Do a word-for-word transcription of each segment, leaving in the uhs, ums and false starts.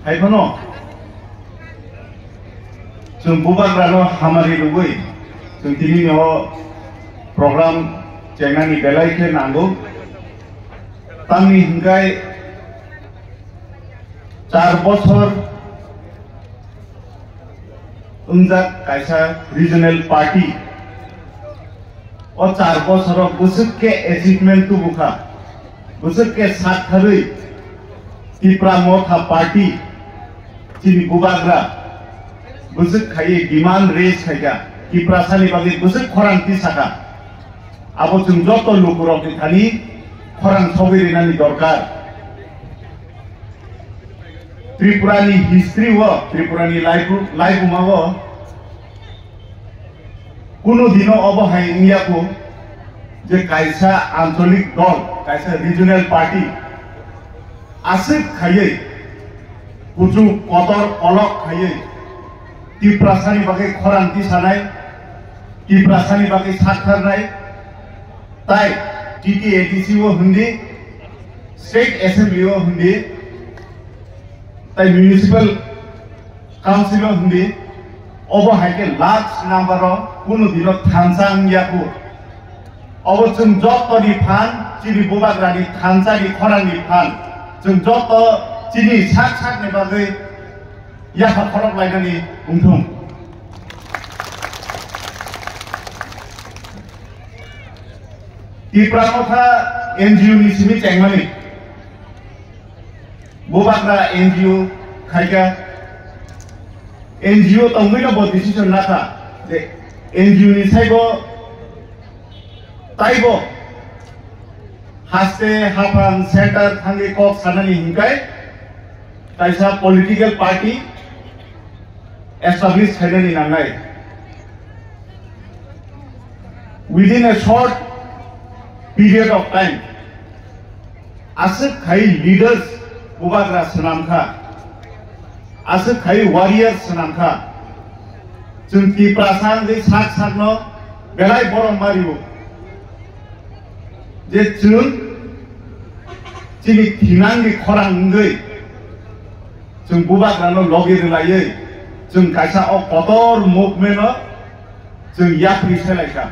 Hai phano chwng bubagrano hamari rwgwi chwng tini o program chengnani belai khe nango. Tamni hwnkhe char bochor wngjak kaisa regional party. O char bochoro bwswk khe achievement tubukha, bwswk khe saktharwi Tipra Motha Party chini bubagra bwswk khaiwi demand raise khaikha, Tiprasani bagwi bwswk khorang tisakha. Abo chwng joto lukurokni thani khorang sogwi rinani dorkar. Tripura ni history o, Tripura ni laibu-, laibuma o kunu dino obo hai wngya kho je kaisa ancholik dol, kaisa regional party aswk khaiwi kuchuk kotor kolok khaiwi Tiprasani bagwi khorang tisanai, Tiprasani bagwi saktharnai, tai T T A D C o hindi, State Assembly o hindi, tai Municipal Council o hindi, obo hai khe large number o kunu dino thansa wngya kho. Obo chwng joto ni phan, chini bubagra ni thansa ni khorang ni phan. Chwng joto chini sak sak ni bagwi yapha khorok lainani wngthung. Tipra Motha N G O ni simi chengmani. Bubagra N G O khaikha, N G O tongwino bo decision nakha je N G O ni saibo taibo haste haphang center thangwi kok sanani hinkai kaisa political party establish khainani nangnai. Within a short period of time, aswk khai leaders bubagra swnamkha, aswk khai warriors swnamkha. Chwng Tiprasa wngwi sak sakno belai borom mario. Je chwng chini thinangni khorang wngwi chwng bubagrano logi rwlaiwi chwng kaisa o kotor movement-o chwng yapri selaikha.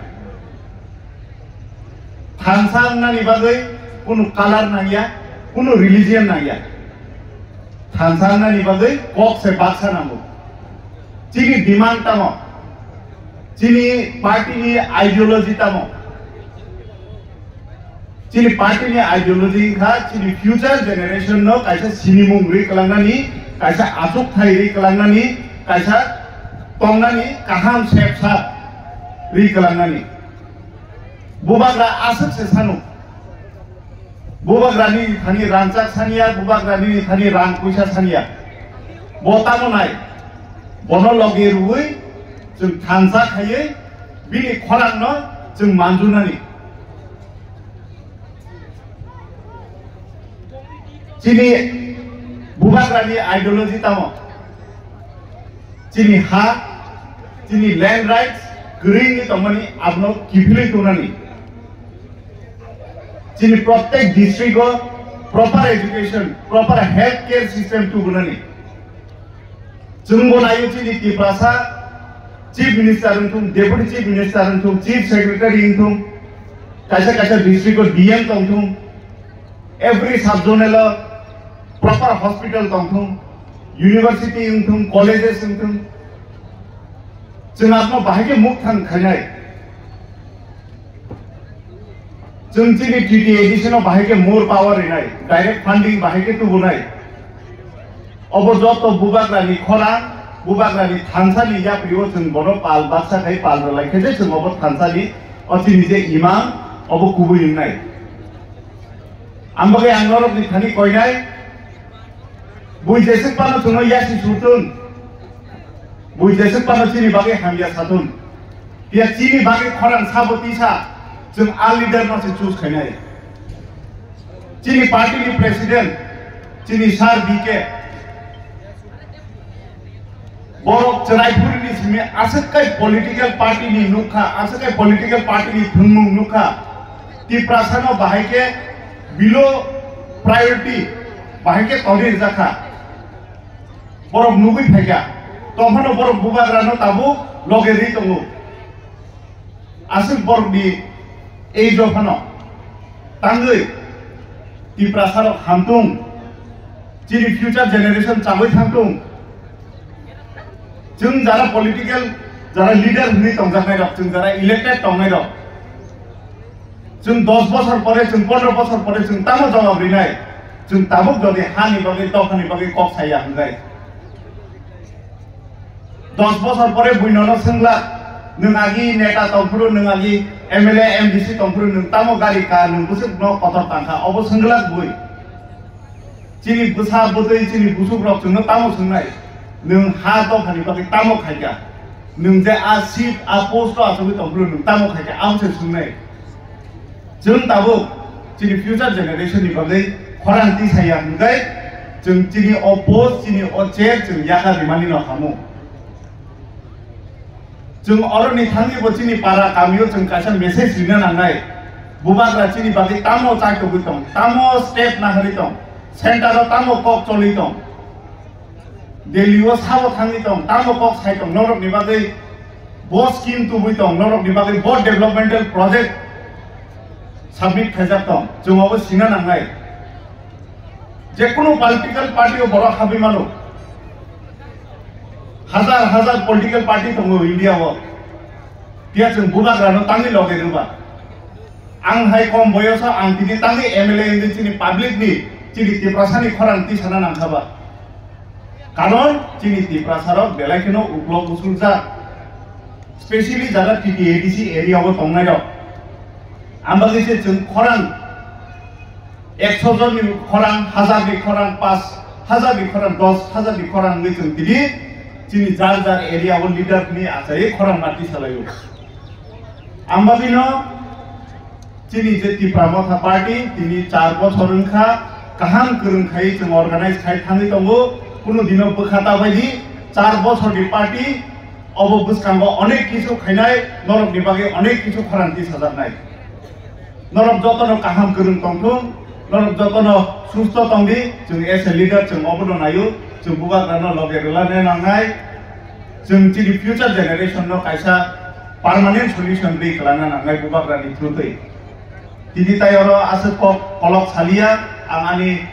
Thansa wngnani bagwi kunu color nangya, kunu religion nangya. Thansa wngnani bagwi kok se baksa nango. Chini demand tamo? Chini party ni ideology tamo? Chini party ni ideology wngkha chini future generation no kaisa sinimung ri kwlangnani, kaisa achuk thai ri kwlangnani, kaisa tongnani kaham sep sap ri kwlangnani. Bubagra aswk se sanu. Bubagrani thani rangchak saniya, bubagrani thani rang puisa saniya. Bo tamo nai? Bono logi rwui chwng thansa khaiwi bini khorangno chwng manjunani. Chini bubagrani ideology tamo? Chini ha, chini land rights kwrwini tongmani abono kiphilwi tongnani. Chini prottek district o proper education, proper health care system tubunani. Chwngbo naio chini Tiprasa chief minister wngthung, deputy chief minister wngthung, chief secretary wngthung, kaisa kaisa district o D M tongthung, every sub zonal o proper hospital tongthung, university wngthung, colleges wngthung. Chwng abono bahai khe mukthang khainai. Chwng chini T T A D C no bahai khe more power rinai, direct funding bahai khe tubunai. Obo joto bubagrani khorang, bubagrani thansani yaprio chwng bono pal baksa khai pal rwlai khe je chwng obo thansani o chini je imang obo kubui wngnai. Ang bagwi ang norokni thani koinai, bui jeswk phano chwngno yasi sutun, bui jeswk phano chini bagwi hamya satun. Phiya chini bagwi khorang sabo tisa, chwng a leader no se choose khainai. Chini party ni president, chini sir B K, borok chwrai phuri ni simi aswk kai political party ni nukha, aswk kai political party ni thwngmung nukha. Tiprasa no bahai khe below priority, bahai khe toni rwjakha. Borok nugwi phaikha, tongphano borok bubagrano tabuk loge ri tongo. Aswk borokni age o phano tangwi Tiprasarok hamtung, chini future generation chagwi thangtung. Chwng jara political, jara leader hwnwi tongjaknairok, chwng jara elected tongnairok, chwng dos bosor pore, chwng pondro bosor pore chwng tamo jawab rinai? Chwng tabuk jodi hani bagwi, dophani bagwi kok saya hwnjai, dos bosor pore buinono swngla, nwng agi neta tongphuru, nwng agi M L A, M D C tongphuru, nwng tamo gari ka, nwng bwswkno kotor tangkha, obo swngla bui. Chini bwsa bwtwi, chini busukrok chwngno tamo swngnai? Nwng ha dophani bagwi tamo khaikha? Nwng je a seat, a post o achugwi tongphuru nwng tamo khaikha? Abo se swngnai. Chwng tabuk chini future generation ni bagwi khorang tisaya hwnkhe chwng chini o post, chini o chair chwng yakar rimani no hamo. Chwng oroni thangwi bo chini para kamio chwng kaisa message rina nangnai. Bubagra chini bagwi tamo chai togwi tong, tamo step naharwi tong, center o tamo kok cholwi tong, Delhi o sabo thangwi tong, tamo kok sai tong, norokni bagwi bo scheme tubui tong, norokni bagwi bo developmental project submit khaijak tong, chwng obo sina nangnai. Jekunu political party o borok habwi mano. Hajar hajar political party tongo India o. Phiya chwng bubagrano tangwi loge rwba. Ang hai kom boyoso ang tini tangwi M L A wngwi chini public ni, chini Tiprasani khorang tisana nangkha ba. Karon chini Tiprasarok belai kheno uklok usuljak. Specially jara T T A D C area o tongnairok. Ambagwi se chwng khorang ekso jonni khorang, hajar ni khorang, panch hajar ni khorang, dos hajar ni khorang wngwi chwng tini chini jar jar area o leader ni achai khorang ma tisalaio. Ambagwino chini je Tipra Motha Party tini char bochor wngkha, kaham kwrwng khai chwng organize khai thangwi tongo, kunu dino bwkha ta baidi. Char bochor ni party obo bwskango onek kisu khainai, norokni bagwi onek kisu khorang tisajaknai. Norok jotono kaham kwrwng tongthung, norok jotono susto tongdi, chwng as a leader chwng obono naio, chwng bubagrano loge rwlana nangnai, chwng chini future generation no kaisa permanent solution twi kwlana nangnai bubagrani through twi. Tini tai oro aswk kok kolok saliya, ang ani